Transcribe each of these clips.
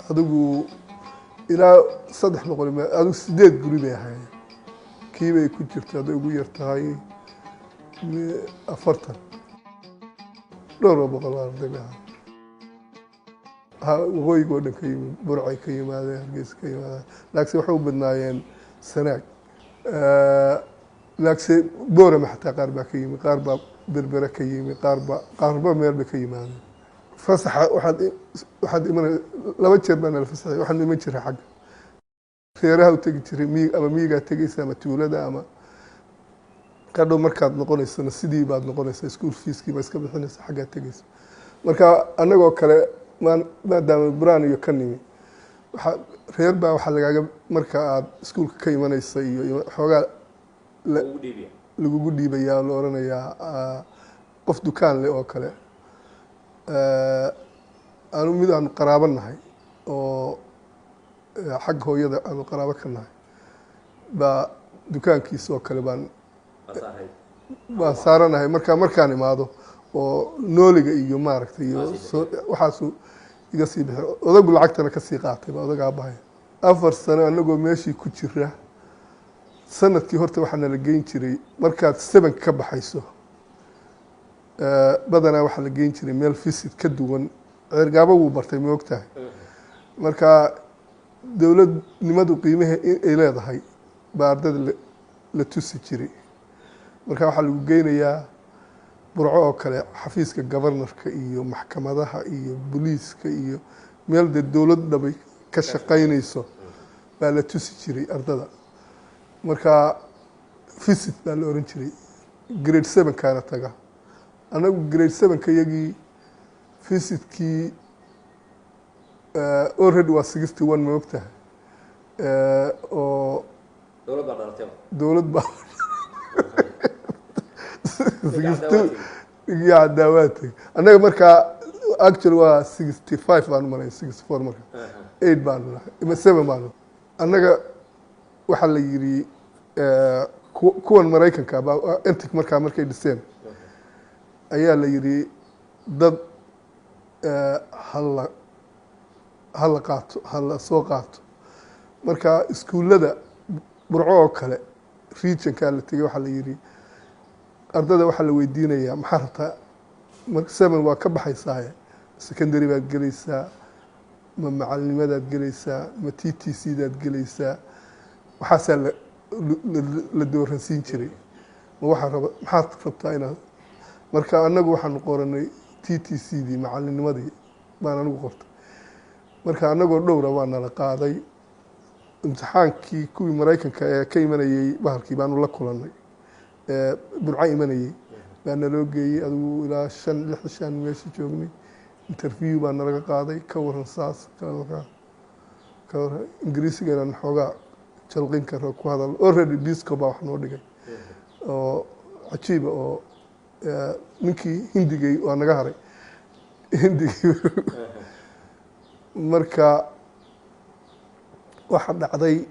Adigu ilaa 300, adigu sideed guri bay ahaayeen. Kii bay ku jirta hadday ugu yar tahay 40, dhowr oo boqol oo arday bay ahaayeen. Ha, waqooyiga oo dhan ka yimid, Burcay ka yimaadeen, Hargeysa ka yimaadeen, laakiin waxay u badnaayeen Sanaag. Laakiinse Boorama xataa qaar baa ka yimi, qaar baa Berbere ka yimi, qaar baa, qaarba meel bay ka yimaadeen. Fasaxa waxaad imanay, laba jeer baa nala fasaxay. Waxaan iman jiray xagga reeraha, u tegi jiray miig ama miyigaa tegeysa ama tuulada ama qadhow. Markaad noqonaysana sidii baad noqonaysaa, school feeskii baa iska bixinaysa, xaggaa tegeysa. Marka annagoo kale maadaama Buraan iyo ka nimi, waxaa reer baa waxaa lagaaga, marka aad iskuulka ka imanaysa iyo xoogaa lagugu dhiibayaa oo la oranayaa qof dukaan leh oo kale. Anu mid aanu qaraabo nahay oo xagga hooyada aanu qaraabo ka nahay baa dukaankiisa oo kale baan saaranahay. Marka markaan imaado oo nooliga iyo maaragtay iyo soo waxaasuu iga sii bixi, odagu lacagtana kasii qaatay baa odaga abahay. 4 sano anagoo meeshii ku jira, sanadkii horta waxaa nala geyn jiray, markaad seven ka baxayso, badanaa waxaa la geyn jiray meel visit ka duwan. Ceergaabo wuu bartay, ma og tahay? Marka dowladnimadu qiimaha ay leedahay baa ardada la tusi jiray. Marka waxaa lagu geynayaa Burco oo kale, xafiiska governorka iyo maxkamadaha iyo booliiska iyo meel dee dowlad dhabay ka shaqaynayso baa la tusi jiray ardada. Marka visit baa la oran jiray. Grade seven kaana taga. Annagu grade seven-ka iyagii visitkii already waa 61, ma og tahay? Oo dowlad baa dhalatayba. Dowlad baa 62 ya daawaatay annaga. Markaa actually waa 65 baan umalay, 64, marka eight baanu nahay ima seven baanu. Annaga waxaa la yidhi kuwan Maraykanka baa entic markaa markay dhiseen ayaa la yidhi dad hala qaato, hala soo qaato. Marka iskuullada Burco oo kale regionkaa la tegey, waxaa la yidhi ardada waxaa la weydiinayaa, maxaa rabtaa marka seven waa ka baxaysaaye? Secondary baad gelaysaa, ma macalinimadaad gelaysaa, ma TTC daad gelaysaa? Waxaasaa la dooransiin jiray. Ma waxaa raba, maxaad rabtaa inaad? Marka annagu waxaanu qoranay TTC dii, macalinimadii baan anigu qortay. Marka annagoo dhowra waa nala qaaday. Imtixaankii kuwii Maraykanka ee ka imanayey bahalkii baanu la kulanay, ee Burco imanayey baa naloo geeyey. Adigu ilaa shan lix shan meesha joognay, interview baa nalaga qaaday. Ka waran saas, ka waran Ingiriisiga inaan xoogaa jalqin karo, ku hadal? Already Bisco baa wax noo dhigay oo cajiiba oo ninkii Hindigay waa naga haray, Hindigii. Marka waxaa dhacday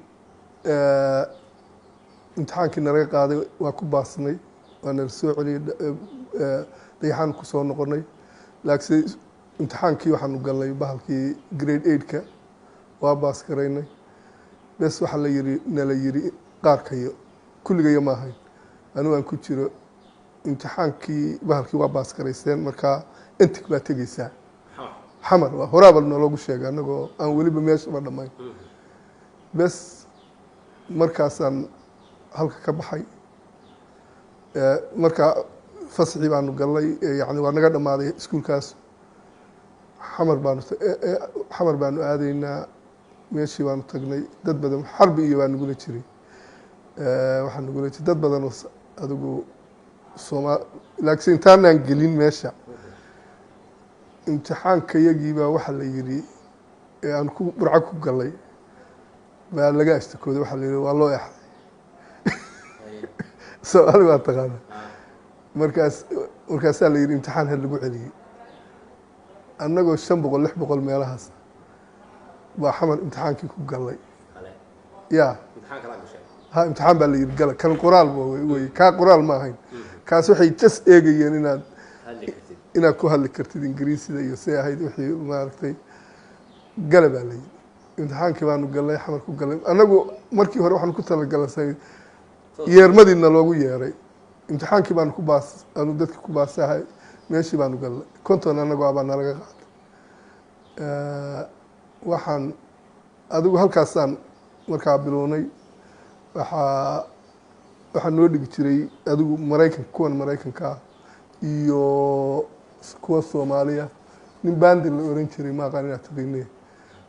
imtixaankii nalaga qaaday waa ku baasnay, waa nala soo celiyey, Dayaxaan ku soo noqonay. Laakiinse imtixaankii waxaanu galnay bahalkii grade eight-ka, waa baas garaynay. Bes waxaa la yiri, nala yiri qaarkayo, kulligayo ma ahayn, anigu aan ku jiro, imtixaankii bahalkii waa baas garayseen, markaa entig baa tegeysaa Xamar. Waa horaaba naloogu sheegay annagoo aan weliba meeshaba dhammayn. Bes markaasaan halka ka baxay. Marka fasxii baanu galnay, yani waa naga dhammaaday iskuulkaas. Xamar baanu aadaynaa. Meeshii baanu tagnay, dad badan Xarbi iyo baa nagula jiray. Waxaa nagula jiray dad badan oo adigu Sooma. Laakiin intaanaan gelin meesha, imtixaanka yagiibaa waxaa la yidhi ee aan ku Burco ku galay baa laga ashtakooday. Waxaa la yidhi waa loo exday, Soomaali baa taqaana. Markaasaa la yidhi imtixaan ha lagu celiyey. Annagoo 500, 600 meelahaas baa Xamar imtixaankii ku galay. Ya ha, imtixaan baa la yidhi gala. Kan qoraal ba wey, kaa qoraal ma ahayn. Kaas waxay just eegayeen inaad ku hadli kartid Ingiriisida iyo say ahayd wixii maaragtay. Gale baa la yidhi. Imtixaankii baanu galnay, Xamar ku galnay. Annagu markii hore waxaanu ku talagalnay yeermadiina loogu yeeray. Imtixaankii baanu ku baas, aanu dadki ku baasahay. Meeshii baanu galnay, 50 annagu abaa nalaga qaaday. Waxaan adigu halkaasaan markaa bilownay. Waxaa noo dhigi jiray adigu Maraykan, kuwan Maraykanka ah iyo kuwa Soomaaliya. Nin Bandi la oran jiray, ma aqaan inaad taqiine,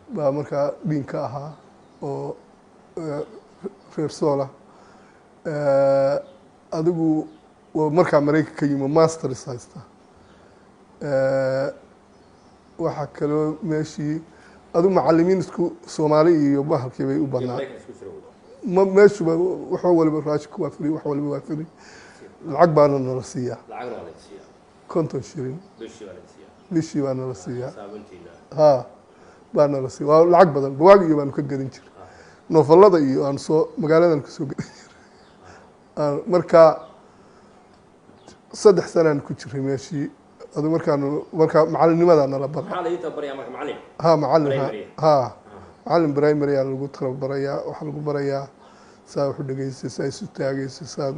baa markaa dhiinka ahaa oo reer Soola. Adigu waa markaa Maraykan ka yimi, masters haysta. Waxaa kaloo meeshii adigu macalimiin isku Soomaali iyo bahalkii bay u badnaa. Ma meeshuba wax waliba raashinku waa free, wax waliba waa free. Lacag baana nala siiyaa, 50 shilin bishii baa nala siiyaa. Ha, baa nala siiya, waa lacag badan. Buugaag iyo baanu ka gadin jiray, noofalada iyo aan soo magaaladan kasoo gadin jiray. Marka 3 sanaan ku jiray meeshii. Adu markaanu markaa macalinnimadaa nala bara. Ha, macalin. Ha ha, macalin primary aa lagu tababarayaa. Waxaa lagu barayaa saa wax u dhegeysay, saa isu taagayso, saad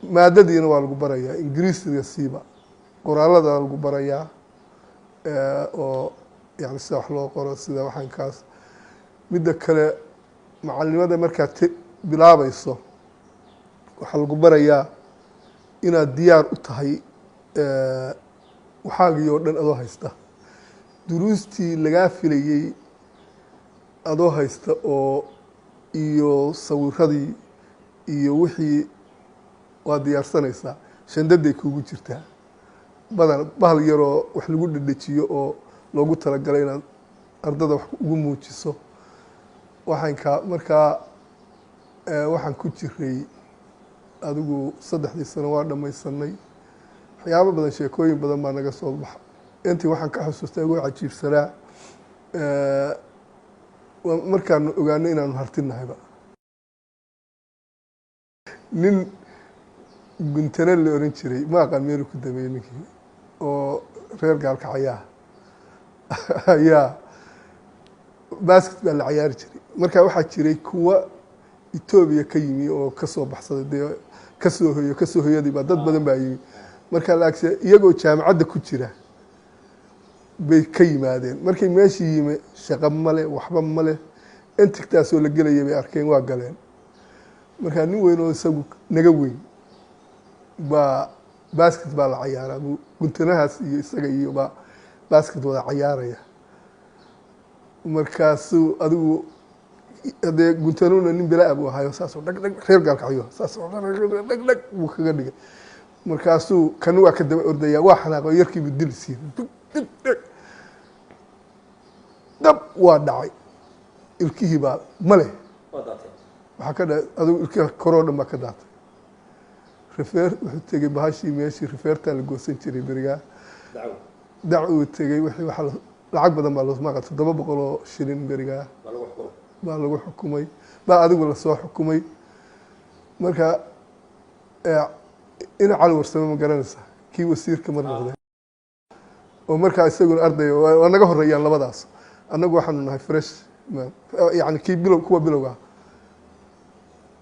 maadadiina waa lagu barayaa, Ingiriisiga siiba qoraalada lagu barayaa, oo yani sida wax loo qoro, sida waxaan kaas. Midda kale, macalinimada markaad bilaabayso waxaa lagu barayaa inaad diyaar u tahay waxaagii oo dhan adoo haysta, duruustii lagaa filayey adoo haysta, oo iyo sawiradii iyo wixii waa diyaarsanaysaa. Shandaday kuugu jirtaa badan, bahal yaroo wax lagu dhedhejiyo oo loogu talagalay inaad ardada wax ugu muujiso. Waxaan ka markaa waxaan ku jiray adigu 3dii sano waa dhamaysanay. Waxyaabo badan, sheekooyin badan baa naga soo baxa. Intii waxaan ka xusuustay ugu cajiibsanaa, markaanu ogaanay inaanu hartinahayba, nin Guntane la oran jiray, ma aqaan meelu ku dameeyey ninkii, oo reer Gaalkacyaah ayaa basket baa la cayaari jiray. Marka waxaa jiray kuwa Etoobiya ka yimi oo kasoo baxsaday, dee kasoo hoyo, kasoo hoyadii baa dad badan baa yimi. Marka laakse iyagoo jaamacadda ku jira bay ka yimaadeen. Markay meeshii yimi, shaqo male, waxba male, entigtaasoo la gelaya bay arkeen, waa galeen. Markaa nin weyn oo isagu naga weyn baa basket baa la cayaaraa buu Guntanahaas iyo isaga iyo baa basket wada cayaaraya. Markaasuu adigu haddee Guntanuna nin bilaa buu ahayo, saasoo dhag dhag, reer Gaalkacyo, saasoo dhag dhag dhag buu kaga dhigay. Markaasuu kani waa ka daba ordaya, waa xanaaqo, yarkiibu dil siiyey, dug dug dheg, dab waa dhacay. Ilkihii baa male waxaa ka dha adigu ilkiha koroo dhan baa ka daatay. Rifeer wuxuu tegey bahashii meeshii rifeertaa la goosan jiray berigaa, dac uu tegey. Wixii waxaa lacag badan baa loosmaqa, 700 oo shilin berigaa baa lagu xukumay, baa adigu lasoo xukumay. Marka ina Cali Warsame, ma garanaysaa, kii wasiirka mar noqday, oo markaa isaguna arday, waa naga horeeyaan labadaas. Annagu waxaanu nahay fresh man, yani kii bilow, kuwa bilowga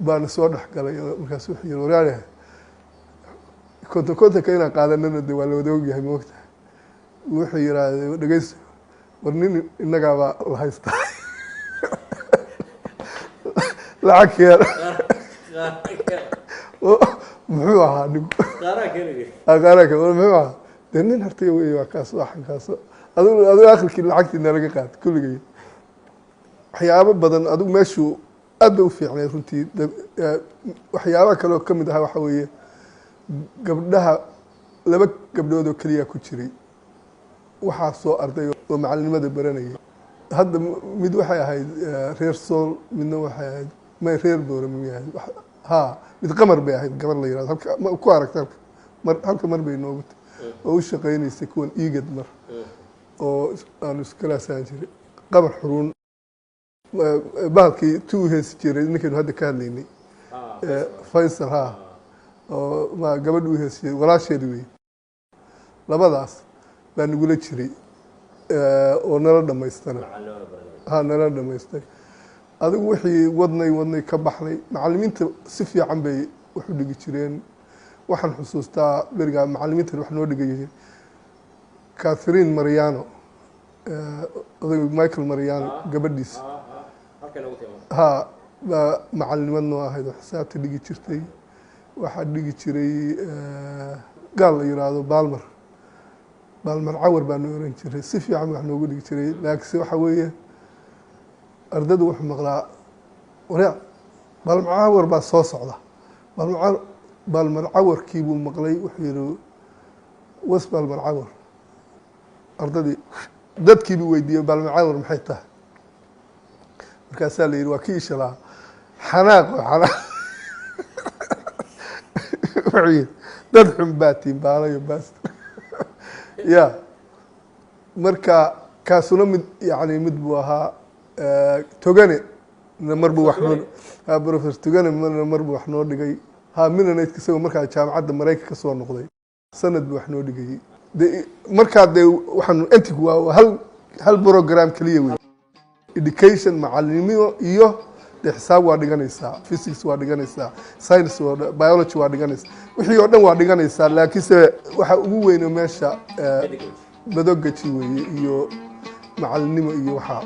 baana soo dhex galay. Oo markaas wuxuu yihi, "Waryaalaha, 50 50ka inaan qaadanana de waa la wada ogyahay, maogtahay?" Wuxuu yiraahday, "Dhegeyso, war nin innagaabaa la haystaa, lacag keena." Muxuu ahaa ninku qaaraanka? Muxuu ahaa dee? Nin hartay wey, waa kaas, waxan kaas. Adigu akhirkii lacagtii nalaga qaad kulligay. Waxyaabo badan adigu meeshu aad bay u fiicnayd runtii. Waxyaabaha kale oo kamid ahaa waxa weeye, gabdhaha laba gabdhood oo keliya ku jiray. Waxaa soo arday oo macalinimada baranayay hadda, mid waxay ahayd reer Sool, midna waxay ahayd may reer Boorama miyay ahayd. Ha, mid Qamar bay ahayd, gabar la yirahdo. Halka ma ku aragta? Halka mar, halka mar bay noogu oo u shaqaynaysay kuwan Igad mar oo aanu iskalaasaan jiray, Qamar Xuruun, bahalkii tu u heesi jiray ninkaynu hadda ka hadlaynay, Faysal. Ha, oo ma gabadha u heesi jiray, walaasheedi wey. Labadaas baa nagula jiray. Oo nala dhamaystana, ha, nala dhamaystay. Adigu wixii wadnay wadnay ka baxnay. Macalimiinta si fiican bay wax u dhigi jireen. Waxaan xusuustaa berigaa macalimiintan wax noo dhigayay Catherine Mariano, odayga Michael Mariano gabadhiisa, ha, baa macalinimad noo ahayd oo xisaabta dhigi jirtay. Waxaa dhigi jiray gaal la yiraahdo Balmer, Balmer Cawar baa noo oran jiray. Si fiican wax noogu dhigi jiray, laakiinse waxa weeye ardadu wuxuu maqlaa, "Warya, Balmer Cawar baa soo socda." Balmer, Balmer Cawarkii buu maqlay. Wuxuu yihi, "What's Balmer Cawar?" Ardadii, dadkiibuu weydiiyey, "Balmer Cawar maxay tahay?" Markaasaa la yihi, "Waa kii isha lahaa." Xanaaq oo xanaaq wuxuu yihi, "Dad xun baa tiin, baalayo baast ya." Marka kaasuna mid, yani, mid buu ahaa. Togane mar buu wax noo, Professor Togane mar buu wax noo dhigay. Ha, Mennonite, isagoo markaa jaamacadda Maraykanka ka soo noqday, sanad buu wax noo dhigayay. De markaa dee waxaanu entigu waa hal program keliya wey, education, macalinimo iyo dee xisaab waa dhiganaysaa, physics waa dhiganaysaa, science waa, biology waa dhiganaysaa, wixii oo dhan waa dhiganaysaa. Laakiinse waxa ugu weyno meesha pedagogy weeye iyo macalinimo iyo waxaa.